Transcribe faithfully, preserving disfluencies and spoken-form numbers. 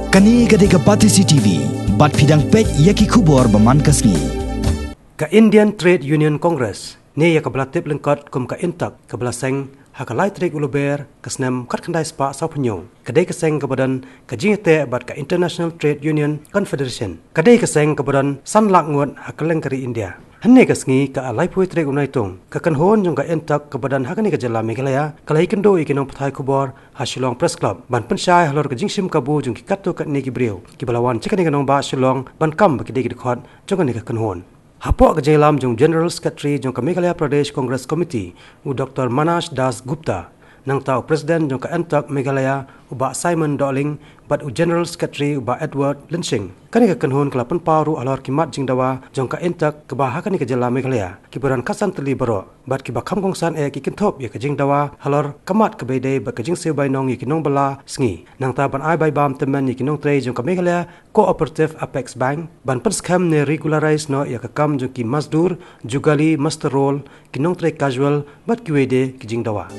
Kane ka dei ka Batesi T V, bad phi dang peit ïa ki khubor ba man ka sngi. Ka Indian Trade Union Congress, ne ïa kaba la tip lyngkot kum ka INTUC, kaba la seng ha ka lai tarik u Lber ka snem khatkhyndai spah sawphew hynñiew, ka dei ka seng kaba don ka jingïateh bad ka International Trade Union Confederation. Ka dei ka seng kaba don san lak ngut ha kylleng ka ri India. Hynne ka sngi, ka laiphew tarik u Naitung, ka kynhun jong ka INTUC kaba don ha kane ka jylla Meghalaya ka la ïakynduh ïa ki nongpathai khubor ha Shillong Press Club ban pynshai halor ka jingshim kabu jong ki katto katne ki briew kiba la wan sha kane ka nongbah Shillong ban kam ba ki dei ki dkhot jong kane ka kynhun. Hapoh ka jingïalam jong General Secretary jong ka Meghalaya Pradesh Congress Committee, u Doctor Manas Das Gupta, nangta u President jong ka INTUC Meghalaya, u Bah Simon Dohling, bad u General Secretary, u Bah Edward Lynshing, kane ka kynhun ka la pynpaw ruh halor ki mat jingdawa jong ka INTUC kaba ha kane ka jylla Meghalaya, kiba don khatsan tylli baroh, bad kiba kham kongsan eh ki kynthup ïa ka jingdawa halor ka mat kaba ïadei bad ka jingsiew bainong ïa ki nongbylla sngi, nangta ban ai bai bam tymmen ïa ki nongtrei jong ka Meghalaya Cooperative Apex Bank ban pynskhem ne regularize noh ïa ka kam jong ki mazdoor, jugali, muster roll, ki nongtrei casual bad kiwei de ki jingdawa.